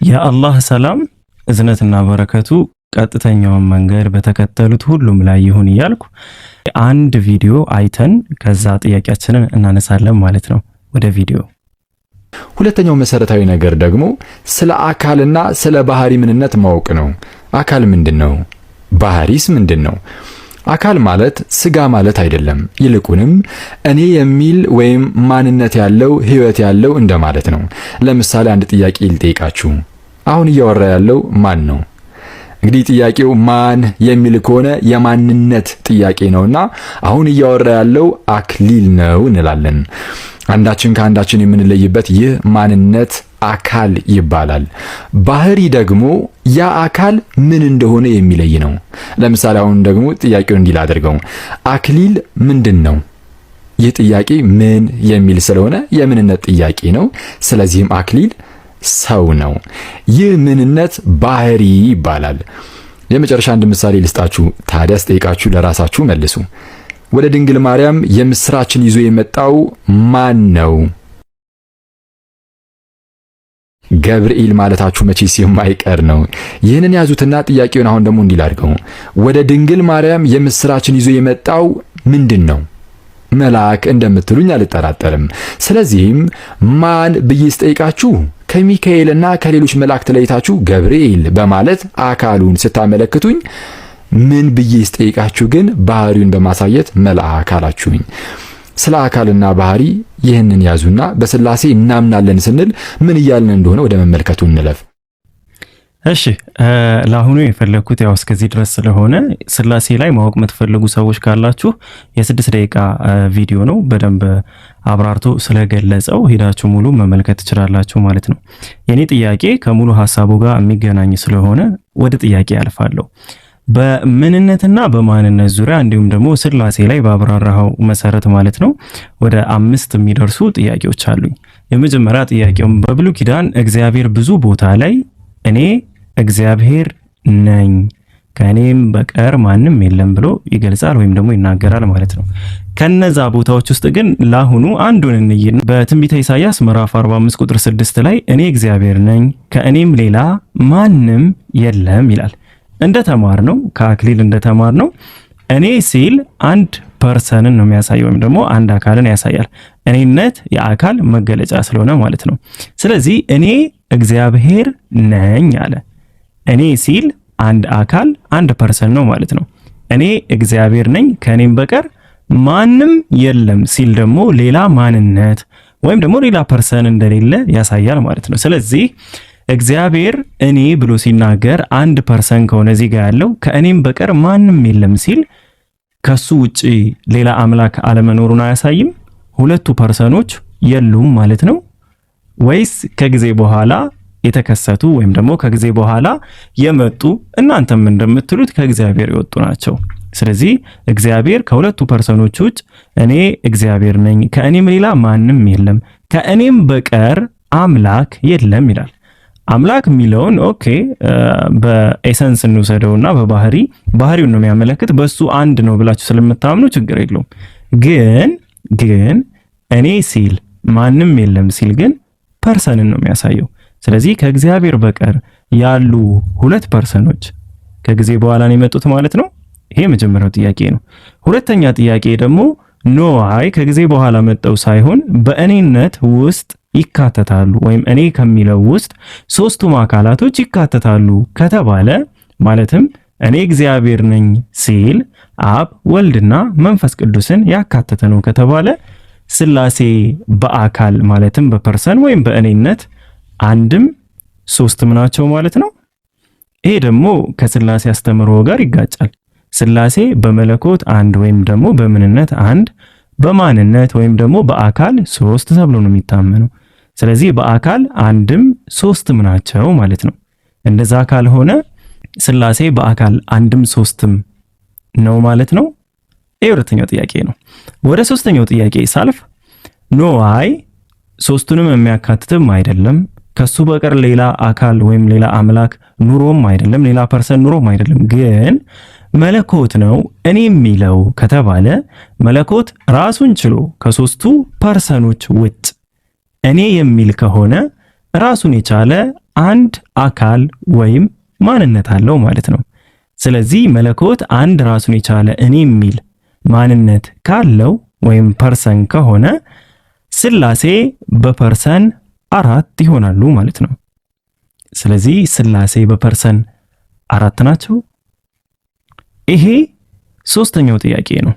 የአላህ ሰላም እዝነትና በረከቱ ቀጥተኛውን መንገድ በተከተሉት ሁሉም ላይ ይሁን እያልኩ አንድ ቪዲዮ አይተን ከዛ ጥያቄያችንን እናነሳለን ማለት ነው። ወደ ቪዲዮ። ሁለተኛው መሰረታዊ ነገር ደግሞ ስለ አካልና ስለ ባህሪ ምንነት ማወቅ ነው። አካል ምንድን ነው? ባህሪስ ምንድን ነው? አካል ማለት ስጋ ማለት አይደለም። ይልቁንም እኔ የሚል ወይም ማንነት ያለው፣ ህይወት ያለው እንደማለት ነው። ለምሳሌ አንድ ጥያቄ ልጠይቃችሁ። አሁን እያወራ ያለው ማን ነው? እንግዲህ ጥያቄው ማን የሚል ከሆነ የማንነት ጥያቄ ነውና አሁን እያወራ ያለው አክሊል ነው እንላለን። አንዳችን ከአንዳችን የምንለይበት ይህ ማንነት አካል ይባላል። ባህሪ ደግሞ ያ አካል ምን እንደሆነ የሚለይ ነው። ለምሳሌ አሁን ደግሞ ጥያቄውን እንዲህ ላድርገው። አክሊል ምንድን ነው? ይህ ጥያቄ ምን የሚል ስለሆነ የምንነት ጥያቄ ነው። ስለዚህም አክሊል ሰው ነው። ይህ ምንነት ባህሪ ይባላል። የመጨረሻ አንድ ምሳሌ ልስጣችሁ። ታዲያ ስጠይቃችሁ ለራሳችሁ መልሱ። ወደ ድንግል ማርያም የምስራችን ይዞ የመጣው ማን ነው? ገብርኤል ማለታችሁ መቼስ የማይቀር ነው። ይህንን ያዙትና ጥያቄውን አሁን ደግሞ እንዲህ ላድርገው። ወደ ድንግል ማርያም የምስራችን ይዞ የመጣው ምንድን ነው? መልአክ እንደምትሉኝ አልጠራጠርም። ስለዚህም ማን ብዬ ስጠይቃችሁ ከሚካኤልና ከሌሎች መላእክት ለይታችሁ ገብርኤል በማለት አካሉን ስታመለክቱኝ፣ ምን ብዬ ስጠይቃችሁ ግን ባህሪውን በማሳየት መልአክ አላችሁኝ። ስለ አካልና ባህሪ ይህንን ያዙና በስላሴ እናምናለን ስንል ምን እያልን እንደሆነ ወደ መመልከቱ እንለፍ። እሺ፣ ለአሁኑ የፈለግኩት ያው እስከዚህ ድረስ ስለሆነ ስላሴ ላይ ማወቅ የምትፈልጉ ሰዎች ካላችሁ የ6 ደቂቃ ቪዲዮ ነው። በደንብ አብራርቶ ስለገለጸው ሄዳችሁ ሙሉ መመልከት ትችላላችሁ ማለት ነው። የኔ ጥያቄ ከሙሉ ሀሳቡ ጋር የሚገናኝ ስለሆነ ወደ ጥያቄ ያልፋለሁ። በምንነትና በማንነት ዙሪያ እንዲሁም ደግሞ ስላሴ ላይ ባብራራኸው መሰረት ማለት ነው ወደ አምስት የሚደርሱ ጥያቄዎች አሉኝ። የመጀመሪያ ጥያቄውም በብሉይ ኪዳን እግዚአብሔር ብዙ ቦታ ላይ እኔ እግዚአብሔር ነኝ፣ ከእኔም በቀር ማንም የለም ብሎ ይገልጻል ወይም ደግሞ ይናገራል ማለት ነው። ከነዛ ቦታዎች ውስጥ ግን ለአሁኑ አንዱን እንይ። በትንቢተ ኢሳይያስ ምዕራፍ 45 ቁጥር 6 ላይ እኔ እግዚአብሔር ነኝ፣ ከእኔም ሌላ ማንም የለም ይላል። እንደተማርነው፣ ከአክሊል እንደተማርነው እኔ ሲል አንድ person ን ነው የሚያሳየው ወይም ደግሞ አንድ አካልን ያሳያል። እኔነት የአካል መገለጫ ስለሆነ ማለት ነው። ስለዚህ እኔ እግዚአብሔር ነኝ አለ። እኔ ሲል አንድ አካል፣ አንድ person ነው ማለት ነው። እኔ እግዚአብሔር ነኝ፣ ከእኔም በቀር ማንም የለም ሲል ደግሞ ሌላ ማንነት ወይም ደግሞ ሌላ person እንደሌለ ያሳያል ማለት ነው። ስለዚህ እግዚአብሔር እኔ ብሎ ሲናገር አንድ person ከሆነ እዚህ ጋር ያለው፣ ከእኔም በቀር ማንም የለም ሲል ከሱ ውጪ ሌላ አምላክ አለመኖሩን አያሳይም? ሁለቱ person ኦች የሉም ማለት ነው ወይስ ከጊዜ በኋላ የተከሰቱ ወይም ደግሞ ከጊዜ በኋላ የመጡ፣ እናንተም እንደምትሉት ከእግዚአብሔር የወጡ ናቸው? ስለዚህ እግዚአብሔር ከሁለቱ person ኦች ውጭ እኔ እግዚአብሔር ነኝ፣ ከእኔም ሌላ ማንም የለም፣ ከእኔም በቀር አምላክ የለም ይላል። አምላክ የሚለውን okay በ essence እንውሰደውና በባህሪ ባህሪውን ነው የሚያመለክት፣ በሱ አንድ ነው ብላችሁ ስለምታምኑ ችግር የለውም። ግን እኔ ሲል፣ ማንም የለም ሲል ግን person ን ነው የሚያሳየው። ስለዚህ ከእግዚአብሔር በቀር ያሉ ሁለት person ኦች ከጊዜ በኋላ ነው የመጡት ማለት ነው። ይሄ የመጀመሪያው ጥያቄ ነው። ሁለተኛ ጥያቄ ደግሞ no፣ አይ፣ ከጊዜ በኋላ መጥተው ሳይሆን በእኔነት ውስጥ ይካተታሉ ወይም እኔ ከሚለው ውስጥ ሶስቱም አካላቶች ይካተታሉ ከተባለ፣ ማለትም እኔ እግዚአብሔር ነኝ ሲል አብ፣ ወልድና መንፈስ ቅዱስን ያካተተ ነው ከተባለ ስላሴ በአካል ማለትም በ person ወይም በእኔነት አንድም ሶስትም ናቸው ማለት ነው። ይሄ ደግሞ ከስላሴ አስተምህሮ ጋር ይጋጫል። ስላሴ በመለኮት አንድ ወይም ደግሞ በምንነት አንድ፣ በማንነት ወይም ደግሞ በአካል ሶስት ተብሎ ነው የሚታመነው። ስለዚህ በአካል አንድም ሶስትም ናቸው ማለት ነው። እንደዛ ካልሆነ ስላሴ በአካል አንድም ሶስትም ነው ማለት ነው። ይህ ሁለተኛው ጥያቄ ነው። ወደ ሶስተኛው ጥያቄ ሳልፍ no፣ አይ፣ ሶስቱንም የሚያካትትም አይደለም፣ ከሱ በቀር ሌላ አካል ወይም ሌላ አምላክ ኑሮም አይደለም፣ ሌላ person ኑሮም አይደለም፣ ግን መለኮት ነው እኔ የሚለው ከተባለ መለኮት ራሱን ችሎ ከሶስቱ person ኦች ውጭ እኔ የሚል ከሆነ ራሱን የቻለ አንድ አካል ወይም ማንነት አለው ማለት ነው። ስለዚህ መለኮት አንድ ራሱን የቻለ እኔ የሚል ማንነት ካለው ወይም person ከሆነ ስላሴ በ person አራት ይሆናሉ ማለት ነው። ስለዚህ ስላሴ በ person አራት ናቸው። ይሄ ሶስተኛው ጥያቄ ነው።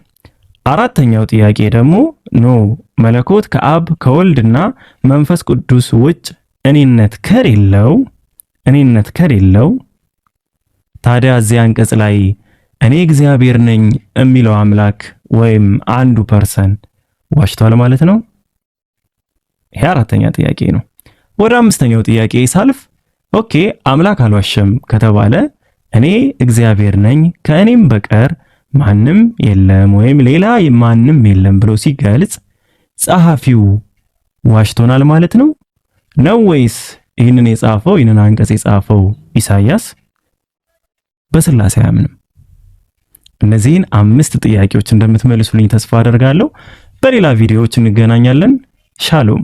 አራተኛው ጥያቄ ደግሞ no፣ መለኮት ከአብ ከወልድና መንፈስ ቅዱስ ውጭ እኔነት ከሌለው ታዲያ እዚህ አንቀጽ ላይ እኔ እግዚአብሔር ነኝ የሚለው አምላክ ወይም አንዱ person ዋሽቷል ማለት ነው? ይሄ አራተኛ ጥያቄ ነው። ወደ አምስተኛው ጥያቄ ሳልፍ፣ okay፣ አምላክ አልዋሸም ከተባለ እኔ እግዚአብሔር ነኝ፣ ከእኔም በቀር ማንም የለም ወይም ሌላ ማንም የለም ብሎ ሲገልጽ ጸሐፊው ዋሽቶናል ማለት ነው ነው ወይስ ይህንን አንቀጽ የጻፈው ኢሳያስ በስላሴ አያምንም? እነዚህን አምስት ጥያቄዎች እንደምትመልሱልኝ ተስፋ አደርጋለሁ። በሌላ ቪዲዮዎች እንገናኛለን። ሻሎም።